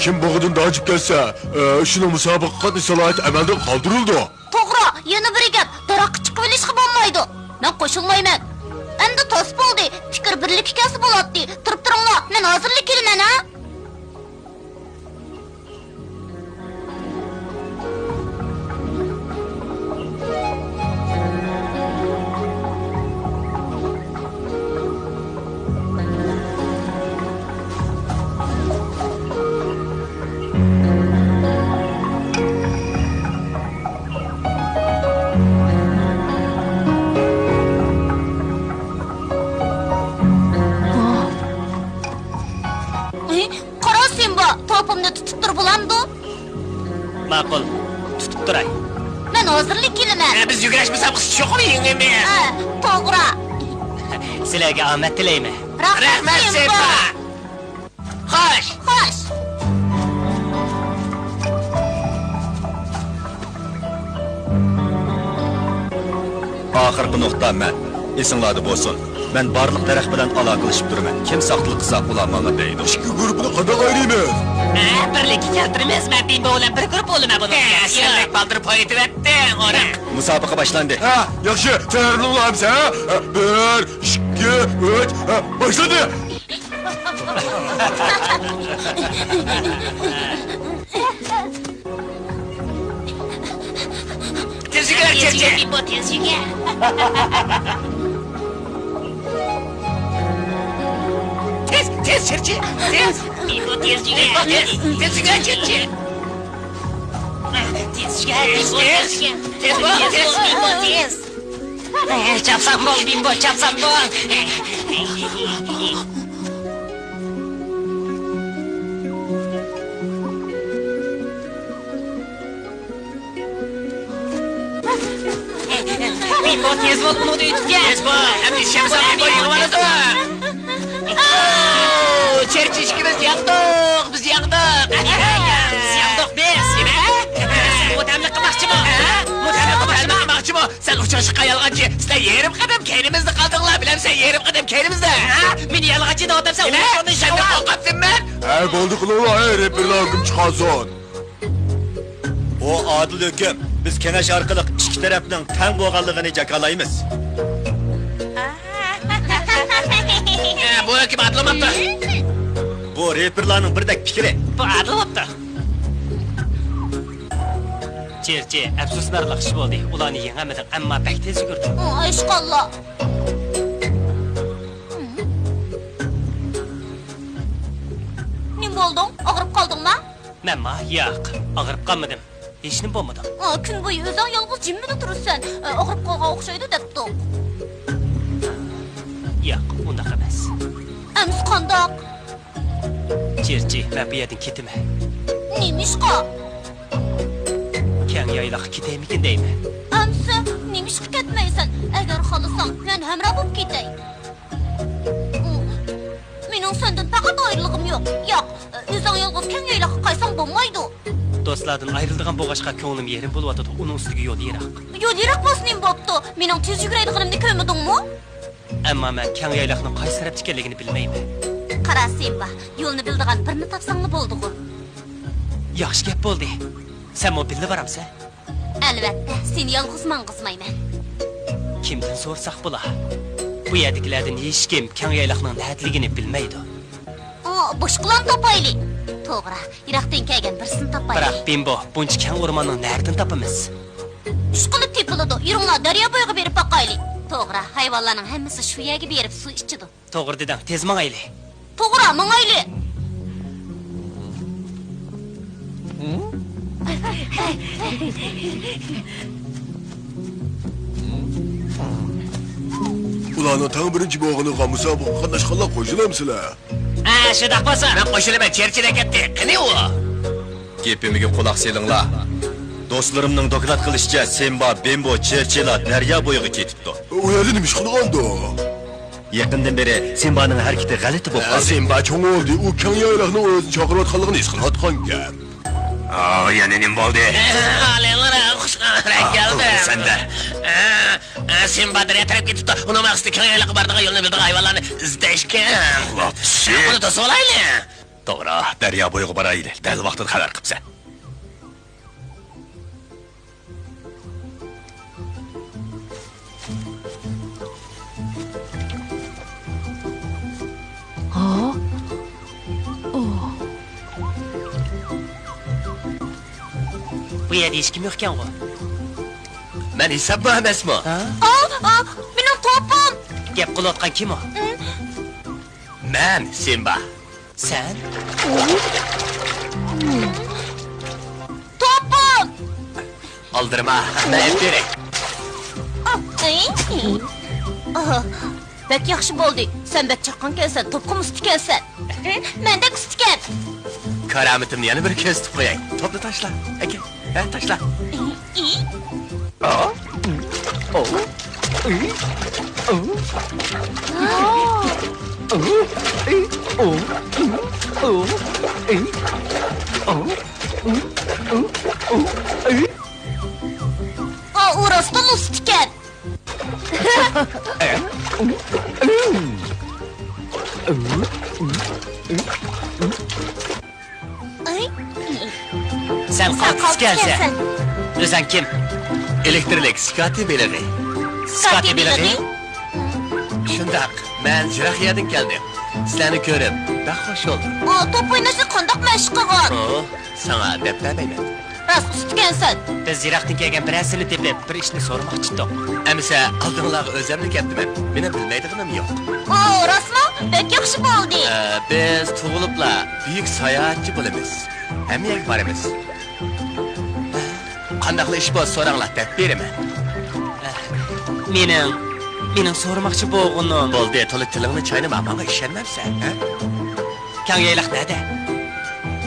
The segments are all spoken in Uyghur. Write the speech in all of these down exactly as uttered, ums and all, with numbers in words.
كىم بۇغىدىن داجىپ كەتسە، ئە، شۇنىڭ مۇسابىقىگە قاتنىشىش سالاھىيىتى ئەمەلدىن قالدۇرۇلىدۇ. توغرا، يەنە بىر گەپ، دەرەخكە چىقىۋېلىشقا بولمايدۇ. مەن قوشۇلمايمەن. ئەمدى تاس بولدى، پىكىر بىرلىككە كەلسە بولاتتى. تۇرۇپ تۇرۇڭلار، مەن ھازىرلا كېلىمەن، ھە؟ ئى، قارا سىمبا، توپۇمنى تۇتۇپ تۇر بولامدۇ؟ ماقۇل، تۇتۇپ تۇراي. مەن ھازىرلا كېلىمەن. ھە، بىز يۈگۈرۈش مۇسابىقىسى چوقۇم يېڭىمىز. ھە، توغرا. سىلەرگە ئامەت تىلەيمەن. رەھمەت، رەھمەت، سىمبا. سىمبا. خوش. خوش. ئاخىرقى نۇقتا مەن. ئېسىڭلاردا بولسۇن، مەن بارلىق دەرەخ بىلەن ئالاقىلىشىپ تۇرىمەن. كىم ساقچىلىق قىلسا، ئۇلار ماڭا دەيدۇ. ئىككى گۇرۇپپىنى قانداق ئايرىيمىز؟ ھە، بىرلىككە كەلتۈرىمىز. مەن بىمبو بىلەن بىر گۇرۇپپا بولىمەن بۇنىڭ. ھە، سەندەك بالدۇر پايتىۋەتتىڭ، ئورۇق. مۇسابىقە باشلاندى. ھە، ياخشى، تەييارلىنىڭلار ئەمسە، ھە؟ بىر، ئىككى، ئۈچ، ھە، باشلىدى. تېز يۈگۈر، تېز يۈگۈر. بىمبو، تېز يۈگۈر. تېز، تېز، چىرچى، تېز. بىمبو، تېز يۈگۈر. بىمبو، تېز، تېز يۈگۈر، چىرچى. تېز يۈگۈر، بىمبو، تېز يۈگۈر. تېز بول، تېز. بىمبو، تېز. چاپسان بول، بىمبو، چاپسان بول. بىمبو، تېز بول، ئۇنىڭدىن ئۆتۈپ كەت. تېز بول، ئەمدى ئىشەنسەڭ بىمبو يېڭىۋالىدۇ. ئاو، چىرچى ئىككىمىز ياندۇق، بىز ياندۇق. بىز ياندۇق، بىز. نېمە؟ مۇتەملىق قىلماقچىمۇ؟ ھە؟ مۇتەملىق قىلماقچىمۇ؟ سەن ئۇچراشقا يالغانچى، سىلەر يېرىم قەدەم كەينىمىزدە قالدىڭلار، بىلەمسەن، يېرىم قەدەم كەينىمىزدە. ھە؟ مېنى يالغانچى دەۋاتامسەن؟ نېمە؟ سەندىن قورقاتتىم مەن. ھە، بولدى قىلىڭلار، ھەي، رېپېرلار ھۆكۈم چىقارسۇن. بۇ ئادىل ھۆكۈم. بىز كېڭەش ئارقىلىق ئىككى تەرەپنىڭ تەڭ بولغانلىقىنى جاكارلايمىز. ھە، بۇ ھۆكۈم ئادىل بوپتۇ. بۇ رېپېرلارنىڭ بىردەك پىكرى. بۇ ئادىل بوپتۇ. چىرچى، ئەپسۇسلىنارلىق ئىش بولدى. ئۇلارنى يېڭەلمىدىڭ، ئەمما بەك تېز يۈگۈردۈڭ. ئۇ، ئىشقاللا. نېمە بولدۇڭ؟ ئاغرىپ قالدىڭما؟ مەنما؟ ياق، ئاغرىپ قالمىدىم. ھېچنېمە بولمىدى. ئا، كۈن بويى ئۆزۈڭ يالغۇز جىممىدە تۇرىسەن. ئا، ئاغرىپ قالغان ئوخشايدۇ دەپتۇق. ياق، ئۇنداق ئەمەس. ئەمىسە قانداق؟ چىرچى، مەن بۇ يەردىن كېتىمەن. نېمىشقا؟ كەڭ يايلاققا كېتەيمىكىن دەيمەن. ئەمىسە سەن نېمىشقا كەتمەيسەن؟ ئەگەر خالىساڭ، مەن ھەمراھ بولۇپ كېتەي. مېنىڭ سەندىن پەقەت ئايرىلغۇم يوق. ياق، ئۆزۈڭ يالغۇز كەڭ يايلاققا قايساڭ بولمايدۇ. دوستلاردىن ئايرىلىدىغان بولغاچقا كۆڭلۈم يېرىم بولۇۋاتىدۇ، ئۇنىڭ ئۈستىگە يول يىراق. يول يىراق بولسا نېمە بوپتۇ؟ مېنىڭ تېز يۈگۈرەيدىغىنىمنى كۆرمىدىڭمۇ؟ ئەمما مەن كەڭ يايلاقنىڭ قايسى تەرەپتە ئىكەنلىكىنى بىلمەيمەن. قارا سىمبا، يولنى بىلىدىغان بىرنى تاپساڭلا بولدىغۇ. ياخشى گەپ بولدى. سەنمۇ بىللە بارامسەن؟ ئەلۋەتتە، سېنى يالغۇز ماڭغۇزمايمەن. كىمدىن سورىساق بولا؟ بۇ يەردىكىلەردىن ھېچكىم كەڭ يايلاقنىڭ نەدىلىكىنى بىلمەيدۇ. ئۇ، باشقىلارنى تاپايلى. توغرا، يىراقتىن كەلگەن بىرسىنى تاپايلى. بىراق، بىمبو، بۇنچە كەڭ ئورماننىڭ نەدىن تاپىمىز؟ ئىشقىلىپ تېپىلىدۇ، يۈرۈڭلار، دەريا بويىغا بېرىپ باقايلى. توغرا، ھايۋانلارنىڭ ھەممىسى شۇ يەرگە بېرىپ سۇ ئىچىدۇ. توغرا دېدىڭ، تېز ماڭايلى. توغرا، ماڭايلى. ئۇلارنىڭ تەڭ بىرىنچى بولغىنىغا مۇسابىقە قاتناشقانلار قوشۇلامسىلەر؟ ھە، شۇنداق بولسا. مەن قوشۇلىمەن، چېرچىل ئەكەتتى. قېنى ئۇ؟ گېپىمگە قۇلاق سېلىڭلار. دوستلىرىمنىڭ دوكلات قىلىشىچە، سىمبا، بىمبو، چېرچىلا دەريا بويىغا كېتىپتۇ. ئۇ يەردە نېمە ئىش قىلغاندۇ؟ يېقىندىن بېرى سىمبانىڭ ھەرىكىتى غەلىتە بولۇپ قالدى. سىمبا چوڭ بولدى، ئۇ كەڭ يايلاقنى ئۆزىنى چاقىرىۋاتقانلىقىنى ھېس قىلىۋاتقانكەن. ئا، يەنە نېمە بولدى؟ ئالىيلار، خۇش خەۋەر كەلدى. سەندە. ئا، ئا، سىمبا دەريا تەرەپكە كېتىپتۇ. ئۇنىڭ مەقسىتى كەڭ يايلاققا بارىدىغان يولنى بىلىدىغان ھايۋانلارنى ئىزدەشكەن. ۋاپشى. ئۇنى توسۇۋالايلى. توغرا، دەريا بويىغا بارايلى. دەل ۋاقتىدا خەۋەر قىپسەن. ھا؟ ئوھ. بۇ يەردە ھېچكىم يوقكەنغۇ؟ مەن ھېسابمۇ ئەمەسمۇ؟ ھا؟ ئا، ئا، مېنىڭ توپۇم! گەپ قىلىۋاتقان كىم ئۇ؟ مەن، سىمبا. سەن؟ توپۇم! ئالدىرىما، مەن ئېلىپ بېرەي. ئاھ، بەك ياخشى بولدى. سەن بەك چاققانكەنسەن، توپقىمۇ ئۇستىكەنسەن. مەندەك ئۇستىكەن. كارامىتىمنى يەنە بىر كۆرسىتىپ قوياي. توپنى تاشلا، ئەكەل. ھە، تاشلا. ئى، ئى. ئا. ئو. ئى. ئو. ئو. ئى. ئو. ئى. ئو. ئى. ئو. ئى. ئا، ئۇ راستتىنلا ئۇستىكەن. سەن قالتىس ئىكەنسەن. ئۆزۈڭ كىم؟ ئېلېكترلىك سكاتى بېلىغى. سكاتى بېلىغى؟ شۇنداق، مەن يىراق يەردىن كەلدىم. سىلەرنى كۆرۈپ بەك خۇش بولدۇم. ئۇ توپ ئويناشنى قانداق مەشىق قىلغان؟ ئۇ، ساڭا دەپ بەرمەيمەن. راست ئۇستىكەنسەن. بىز يىراقتىن كەلگەن بىرەرسىنى تېپىپ، بىر ئىشنى سورىماقچى ئىدۇق. ئەمىسە ئالدىڭلارغا ئۆزۈملا كەپتىمەن. مېنىڭ بىلمەيدىغىنىم يوق. ئۇ، راستمۇ؟ بەك ياخشى بولدى. ئە، بىز تۇغۇلۇپلا بۈيۈك ساياھەتچى بولىمىز. ھەممە يەرگە بارىمىز. قانداقلا ئىش بولسا سوراڭلار، دەپ بېرىمەن. ئە، مېنىڭ، مېنىڭ سورىماقچى بولغىنىم. بولدى، تولا تىلىڭنى چاينىما، ماڭا ئىشەنمەمسەن، ھە؟ كەڭ يايلاق نەدە؟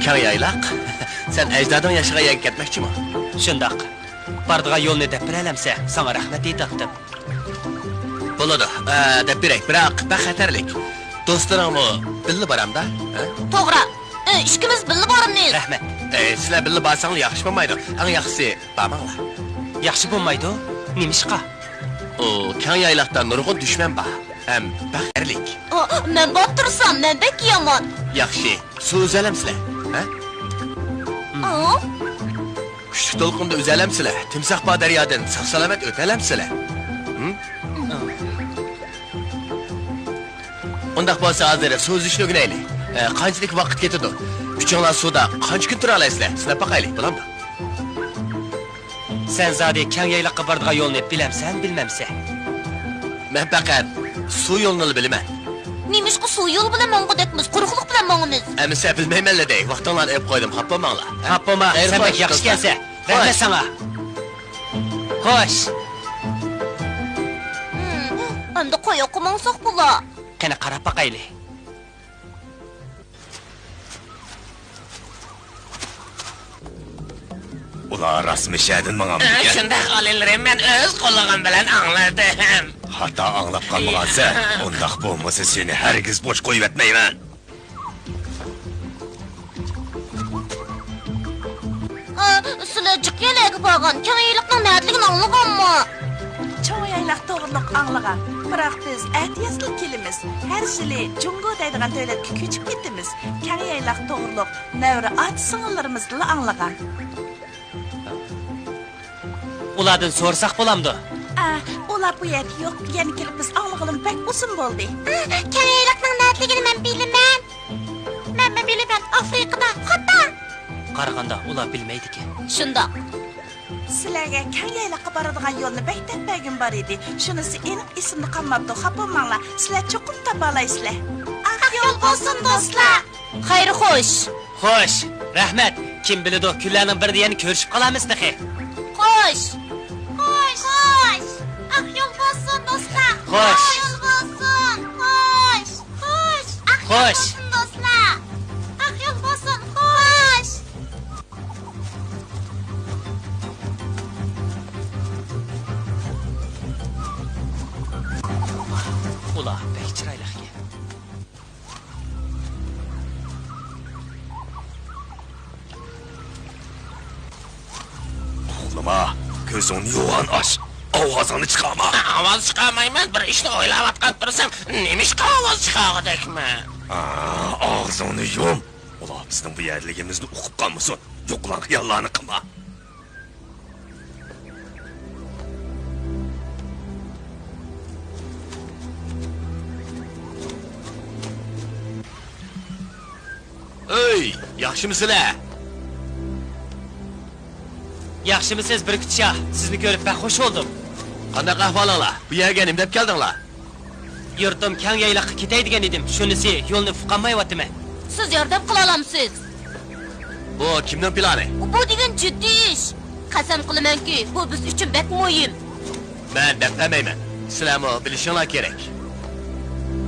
كەڭ يايلاق؟ سەن ئەجدادىڭ ياشىغان يەرگە كەتمەكچىمۇ؟ شۇنداق. بارىدىغان يولنى دەپ بېرەلەمسە، ساڭا رەھمەت ئېيتاتتىم. بولىدۇ، ئە، دەپ بېرەي، بىراق بەك خەتەرلىك. دوستلىرىڭمۇ بىللە بارامدا، ھە؟ توغرا. ئە، ئىككىمىز بىللە بارىمىز. رەھمەت. ئەي، سىلەر بىللە بارساڭلار ياخشى بولمايدۇ. ئەڭ ياخشىسى بارماڭلار. ياخشى بولمايدۇ؟ نېمىشقا؟ ئۇ، كەڭ يايلاقتا نۇرغۇن دۈشمەن بار. ھەم بەك خەتەرلىك. ئا، مەن بارىپ تۇرسام، مەن بەك يامان. ياخشى، سۇ ئۈزەلەمسىلەر، ھە؟ ئا؟ كۈچلۈك دولقۇندا ئۈزەلەمسىلەر؟ تىمساھ بار دەريادىن ساق-سالامەت ئۆتەلەمسىلەر؟ ھىم؟ ئۇنداق بولسا ھازىر سۇ ئۈزۈشنى ئۆگىنەيلى. ئە، قانچىلىك ۋاقىت كېتىدۇ؟ ئۈچىڭلار سۇدا قانچە كۈن تۇرالايسىلەر؟ سىناپ باقايلى، بولامدۇ؟ سەن زادى كەڭ يايلاققا بارىدىغان يولنى بىلەمسەن، بىلمەمسەن؟ مەن پەقەت سۇ يولىنىلا بىلىمەن. نېمىشقا سۇ يولى بىلەن ماڭغۇدەكمىز؟ قۇرۇقلۇق بىلەن ماڭىمىز. ئەمىسە بىلمەيمەنلا دەي، ۋاقتىڭلارنى ئېلىپ قويدۇم، خاپا بولماڭلار. خاپا بولما، سەن بەك ياخشى ئىكەنسەن. رەھمەت ساڭا. خوش. ھىم، ئەمدى قاياققا ماڭساق بولا؟ قېنى، قاراپ باقايلى. راستمۇ شەدىن ماڭامدىكەن؟ شۇنداق، ئالىيلىرى، مەن ئۆز قۇلىقىم بىلەن ئاڭلىدىم. خاتا ئاڭلاپ قالمىغانسەن؟ ئۇنداق بولمىسا سېنى ھەرگىز بوش قويۇۋەتمەيمەن. ئا، سىلەر جىق يەرلەرگە بارغان، كەڭ يايلاقنىڭ نەدىلىكىنى ئاڭلىغانمۇ؟ چوڭ يايلاق توغرۇلۇق ئاڭلىغان، بىراق بىز ئەتىيازلا كېلىمىز. ھەر يىلى جۇڭگو دەيدىغان دۆلەتكە كۆچۈپ كېتىمىز. كەڭ يايلاق توغرۇلۇق نەۋرە ئاچا-سىڭىللىرىمىزدىنلا ئاڭلىغان. ئۇلاردىن سورىساق بولامدۇ؟ ئا، ئۇلار بۇ يەردە يوق. يەنە كېلىپ بىز ئاڭلىغىلىمۇ بەك ئۇزۇن بولدى. ئا، كەڭ يايلاقنىڭ نەدىلىكىنى مەن بىلىمەن. مەنمۇ بىلىمەن، ئافرىقىدا. خاتا! قارىغاندا ئۇلار بىلمەيدىكەن. شۇنداق. سىلەرگە كەڭ يايلاققا بارىدىغان يولنى بەك دەپ بەرگۈم بار ئىدى. شۇنىسى ئېنىق ئېسىمدە قالماپتۇ. خاپا بولماڭلار. سىلەر چوقۇم تاپالايسىلەر. ئاق يول بولسۇن، دوستلار! خەير خوش! خوش، رەھمەت. كىم بىلىدۇ، كۈنلەرنىڭ بىرىدە يەنە كۆرۈشۈپ قالارمىز تېخى. خوش! خوش! خوش! ئاق يول بولسۇن، دوستلار! خوش! ئاق يول بولسۇن! خوش! خوش! ئاق يول بولسۇن، دوستلار! ئاق يول بولسۇن! خوش! ئۇلار بەك چىرايلىق ئىكەن. ئۇخلىما، كۆزۈڭنى يوغان ئاچ، ئاۋازىڭنى چىقارما. ئاۋاز چىقارمايمەن، بىر ئىشنى ئويلاۋاتقان تۇرسام، نېمىشقا ئاۋاز چىقارغۇدەكمەن؟ ئا، ئاغزىڭنى يۇم. ئۇلار بىزنىڭ بۇ يەردىلىكىمىزنى ئۇقۇپ قالمىسۇن. يوقىلاڭ خىياللارنى قىلما. ئۆي، ياخشىمۇسىلەر؟ ياخشىمۇسىز، بۈركۈت شاھ؟ سىزنى كۆرۈپ بەك خوش بولدۇم. قانداق ئەھۋالىڭلار؟ بۇ يەرگە نېمە دەپ كەلدىڭلار؟ يۇرتۇم كەڭ يايلاققا كېتەي دېگەن ئىدىم، شۇنىسى يولنى ئۇقۇپ قالمايۋاتىمەن. سىز ياردەم قىلالامسىز؟ بۇ كىمنىڭ پىلانى؟ بۇ دېگەن جىددىي ئىش. قەسەم قىلىمەنكى، بۇ بىز ئۈچۈن بەك مۇھىم. مەن دەپ بەرمەيمەن. سىلەرمۇ بىلىشىڭلار كېرەك.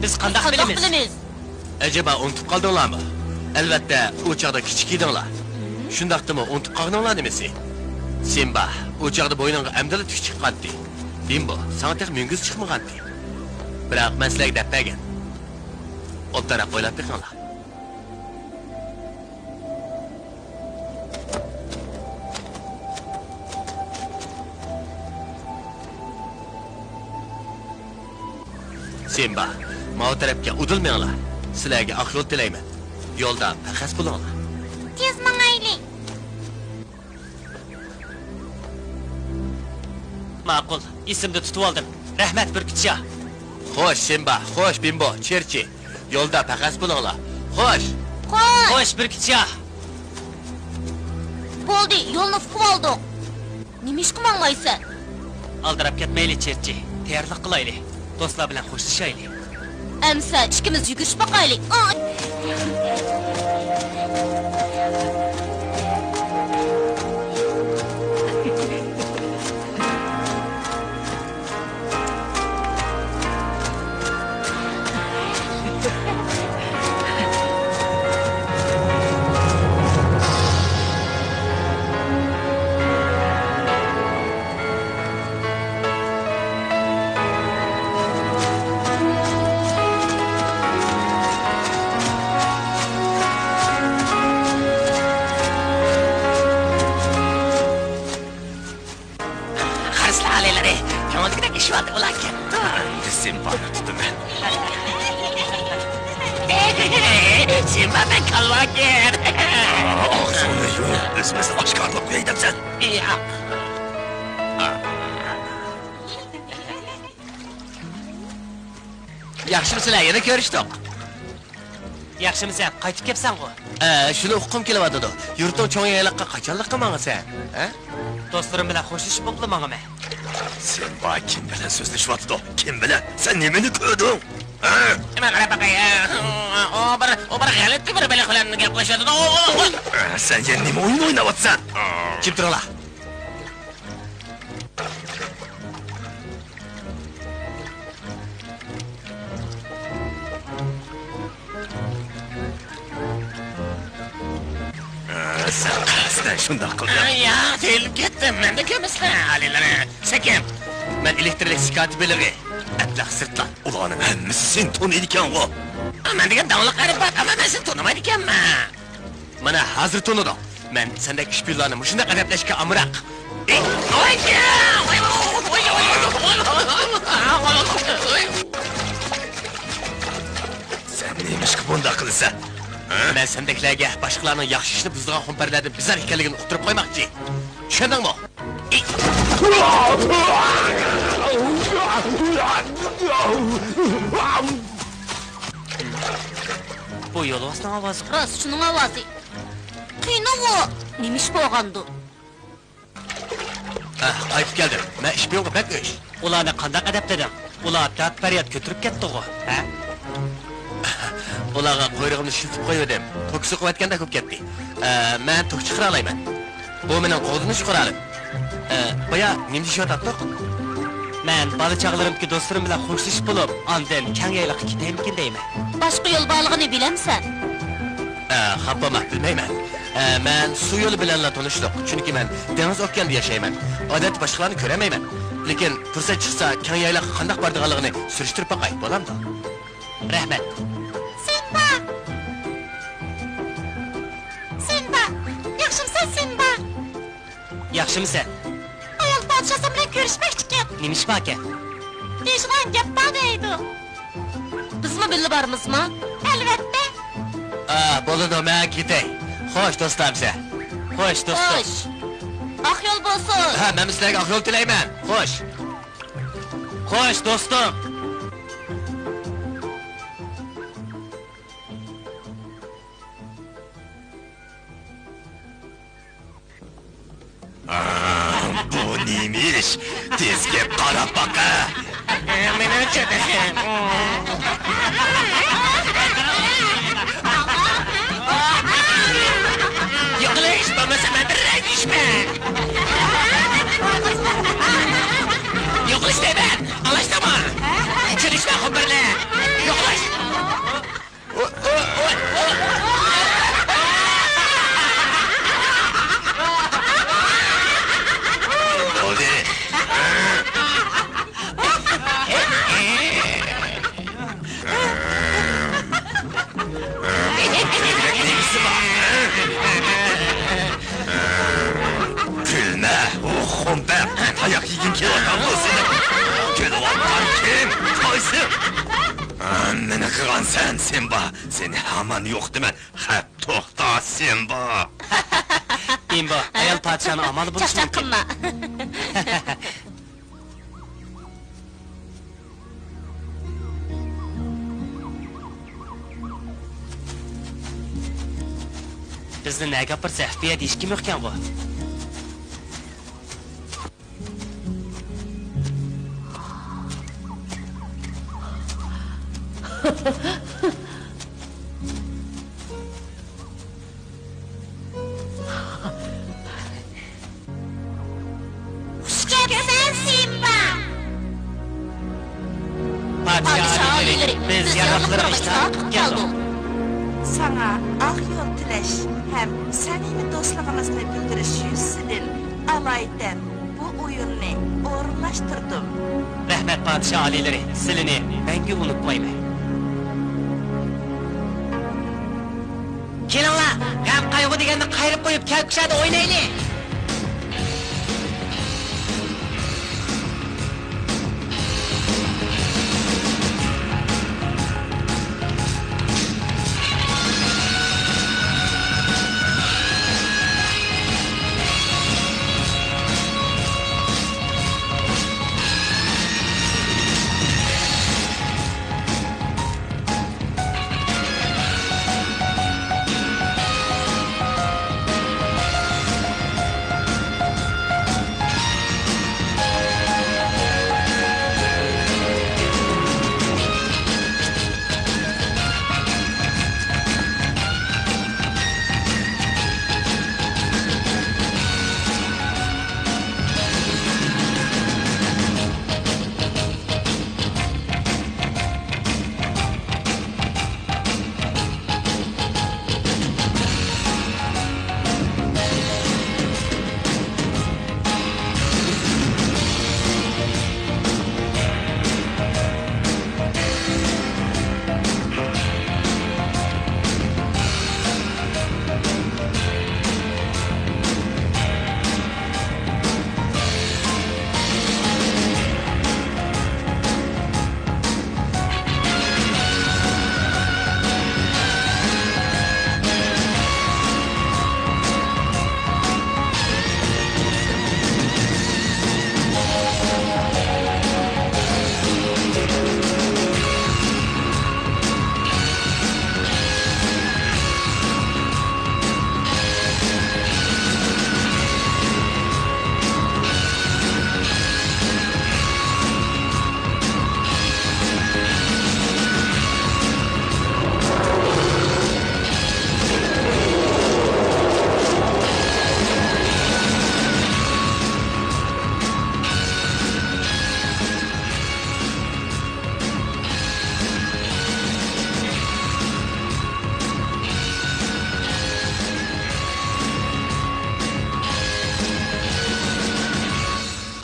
بىز قانداق بىلىمىز؟ ئەجەبا ئۇنتۇپ قالدىڭلارمۇ؟ ئەلۋەتتە، ئۇ چاغدا كىچىك ئىدىڭلار. شۇنداقتىمۇ ئۇنتۇپ قالغىنىڭلار نېمىسى؟ سىمبا، ئۇ چاغدا بوينۇڭغا ئەمدىلا تۈك چىققانتى. بىمبو، ساڭا تېخى مۈڭگۈز چىقمىغانتى. بىراق مەن سىلەرگە دەپ بەرگەن. ئوبدانراق ئويلاپ بېقىڭلار. سىمبا، ماۋۇ تەرەپكە ئۇدۇل مېڭىڭلار. سىلەرگە ئاق يول تىلەيمەن. يولدا پەخەس بولۇڭلار. تېز ماڭايلى. ماقۇل، ئېسىمدە تۇتۇۋالدىم. رەھمەت، بۈركۈت شاھ. خوش، سىمبا، خوش، بىمبو، چېرچى. يولدا پەخەس بولۇڭلار. خوش! خوش! خوش، بۈركۈت شاھ! بولدى، يولنى ئۇقۇۋالدۇق. نېمە ئىشقا ماڭمايسەن؟ ئالدىراپ كەتمەيلى، چېرچى. تەييارلىق قىلايلى. دوستلار بىلەن خوشلىشايلى. ئەمسە ئىككىمىز يۈگۈرۈشۈپ باقايلى. ئاي! قارىسىلە ئالىيلىرى، كۆڭۈلدىكىدەك ئىش بولدى، ئۇلار كەتتى. ئەمدى سىمبانى تۇتىمەن. سىمبا بەك كالۋاكىر. ئاغزىڭنى يۇم، ئۆزىمىزنى ئاشكارىلاپ قوياي دەمسەن. ياق. ياخشىمۇسىلەر، يەنە كۆرۈشتۇق. ياخشىمۇسەن، قايتىپ كەپسەنغۇ؟ ئە، شۇنى ئۇققۇم كېلىۋاتىدۇ. يۇرتۇڭ چوڭ يايلاققا قاچانلىققا ماڭىسەن؟ ھە؟ دوستلىرىم بىلەن خوشلىشىپ بولۇپلا ماڭىمەن. سىمبا كىم بىلەن سۆزلىشىۋاتىدۇ؟ كىم بىلەن؟ سەن نېمىنى كۆردۈڭ؟ ھە؟ مەن قاراپ باقاي. ئۇ بىر، ئۇ بىر غەلىتە بىر بېلىق بىلەن گەپ قىلىشىۋاتىدۇ. ئە، سەن يەنە نېمە ئويۇن ئويناۋاتىسەن؟ جىم تۇرۇڭلار. سەن قارىسا، سەن شۇنداق قىلدىڭ. ياق، تېيىلىپ كەتتىم. مەندە كۆرمىسىلەر، ئالىيلىرى. سەكەم. مەن ئېلېكترلىك شىكايەت بېلىقى. ئەبلەخ سىرتلان. ئۇلارنىڭ ھەممىسى سېنى تونۇيدىكەنغۇ. مەن دېگەن داڭلىق ئەرباب، ئەمما مەن سېنى تونۇمايدىكەنمەن. مانا، ھازىر تونۇدۇڭ. مەن سەندەك ئىشپىيونلارنى مۇشۇنداق ئەدەپلەشكە ئامراق. سەن نېمىشقا بۇنداق قىلىسەن؟ ھە؟ مەن سەندەكلەرگە باشقىلارنىڭ ياخشى ئىشىنى بۇزىدىغان خۇمپەرلەردىن بىزار ئىكەنلىكىنى ئۇقتۇرۇپ قويماقچى. چۈشەندىڭمۇ؟ بۇ يولۋاسنىڭ ئاۋازى. راست، شۇنىڭ ئاۋازى. قېنىغۇ، نېمە ئىش بولغاندۇ؟ ھە، قايتىپ كەلدىم. مەن ئىشپىيونغا بەك ئۆچ. ئۇلارنى قانداق ئەدەپلىدىڭ؟ ئۇلار داد-پەرياد كۆتۈرۈپ كەتتىغۇ، ھە؟ ئۇلارغا قۇيرۇقۇمنى شىلتىپ قويۇۋىدىم. توك سوقۇۋەتكەندەك بولۇپ كەتتى. ئە، مەن توك چىقىرالايمەن. بۇ مېنىڭ قوغدىنىش قورالىم. ئە، بايا نېمە دېيىشىۋاتاتتۇق؟ مەن بالا-چاغىلىرىمدىكى دوستلىرىم بىلەن خوشلىشىپ بولۇپ، ئاندىن كەڭ يايلاققا كېتەيمىكىن دەيمەن. باشقا يول بارلىقىنى بىلەمسەن؟ ئە، خاپا بولما، بىلمەيمەن. ئە، مەن سۇ يولى بىلەنلا تونۇشلۇق، چۈنكى مەن دېڭىز ئوكياندا ياشايمەن. ئادەتتە باشقىلارنى كۆرەلمەيمەن. لېكىن پۇرسەت چىقسا، كەڭ يايلاققا قانداق بارىدىغانلىقىنى سۈرۈشتۈرۈپ باقاي، بولامدۇ؟ رەھمەت. سىمبا! سىمبا! ياخشىمسەن، سىمبا؟ ياخشىمسەن؟ ئايال پادىشاھ سەن بىلەن كۆرۈشمەكچىكەن. نېمە ئىش باركەن؟ دېيىشىدىغان گەپ بار دەيدۇ. بىزمۇ بىللە بارىمىزمۇ؟ ئەلۋەتتە. ئا، بولىدۇ، مەن كېتەي. خوش، دوستلار بىزە. خوش، دوستلار. خوش. ئاق يول بولسۇن. ھە، مەنمۇ سىلەرگە ئاق يول تىلەيمەن. خوش. خوش، دوستۇم. ئا، بۇ نېمە ئىش؟ تېز كەپ قاراپ باقە. مېنىڭچە. يوقىلىش، بولمىسا مەن بىر رەت ئىچمەن. يوقىلىش دەيمەن، ئاڭلاشتىڭمۇ؟ چۈشىنىشمە، خۇمپەرلەر. يوقىلىش. بولدى. كۆكرەك نېمىسى بار؟ كۈلمە، ئۇ خۇمپەر، تاياق يېگۈڭ كېلىۋاتامدۇ سېنىڭ؟ كۈلۈۋاتقان كىم؟ قايسى؟ مېنى قىلغانسەن، سىمبا. سېنى ھامان يوقىتىمەن. خەپ، توختا، سىمبا. بىمبو، ئايال پادىشاھنىڭ ئامالى بولۇشى مۇمكىن. چاقچاق قىلما. بىزنى نەگە ئاپىرىسە، بۇ يەردە ھېچكىم يوقكەنغۇ. خۇش كەپسەن، سىمبا! پادىشاھ ئالىيلىرى، بىز ياراغلىرىغا ئىشتىھاقلىق كەلدۇق. ساڭا ئاق يول تىلەش ھەم سەمىمىي دوستلۇقىمىزنى بىلدۈرۈش يۈزىسىدىن ئالايىتەن بۇ ئويۇننى ئورۇنلاشتۇردۇم. رەھمەت، پادىشاھ ئالىيلىرى، سىلىنى مەڭگۈ ئۇنتۇمايمەن. كېلىڭلار، غەم-قايغۇ دېگەننى قايرىپ قويۇپ، كەلكۈشەدە ئوينايلى!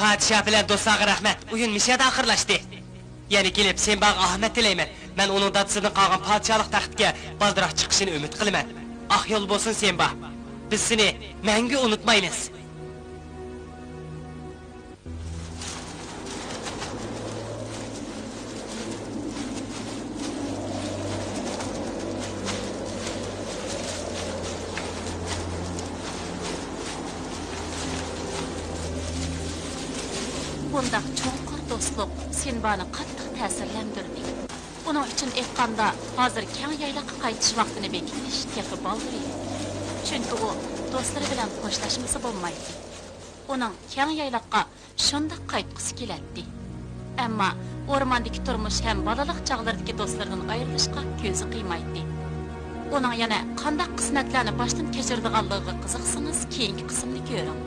پادىشاھ بىلەن دوستلارغا رەھمەت. ئويۇن مۇشۇ يەردە ئاخىرلاشتى. يەنە كېلىپ سىمباغا ئاھمەت تىلەيمەن. مەن ئۇنىڭ دادىسىدىن قالغان پادىشاھلىق تەختكە بالدۇرراق چىقىشىنى ئۈمىد قىلىمەن. ئاق يول بولسۇن، سىمبا. بىز سېنى مەڭگۈ ئۇنتۇمايمىز. بۇنداق چوڭقۇر دوستلۇق سىمبانى قاتتىق تەسىرلەندۈردى. ئۇنىڭ ئۈچۈن ئېيتقاندا، ھازىر كەڭ يايلاققا قايتىش ۋاقتىنى بېكىتىش تېخى بالدۇر ئىدى. چۈنكى ئۇ دوستلىرى بىلەن خوشلاشمىسا بولمايتتى. ئۇنىڭ كەڭ يايلاققا شۇنداق قايتقۇسى كېلەتتى. ئەمما ئورماندىكى تۇرمۇش ھەم بالىلىق چاغلىرىدىكى دوستلىرىدىن ئايرىلىشقا كۆزى قىيمايتتى. ئۇنىڭ يەنە قانداق قىسمەتلەرنى باشتىن كەچۈرىدىغانلىقىغا قىزىقسىڭىز، كېيىنكى قىسىمنى كۆرۈڭ.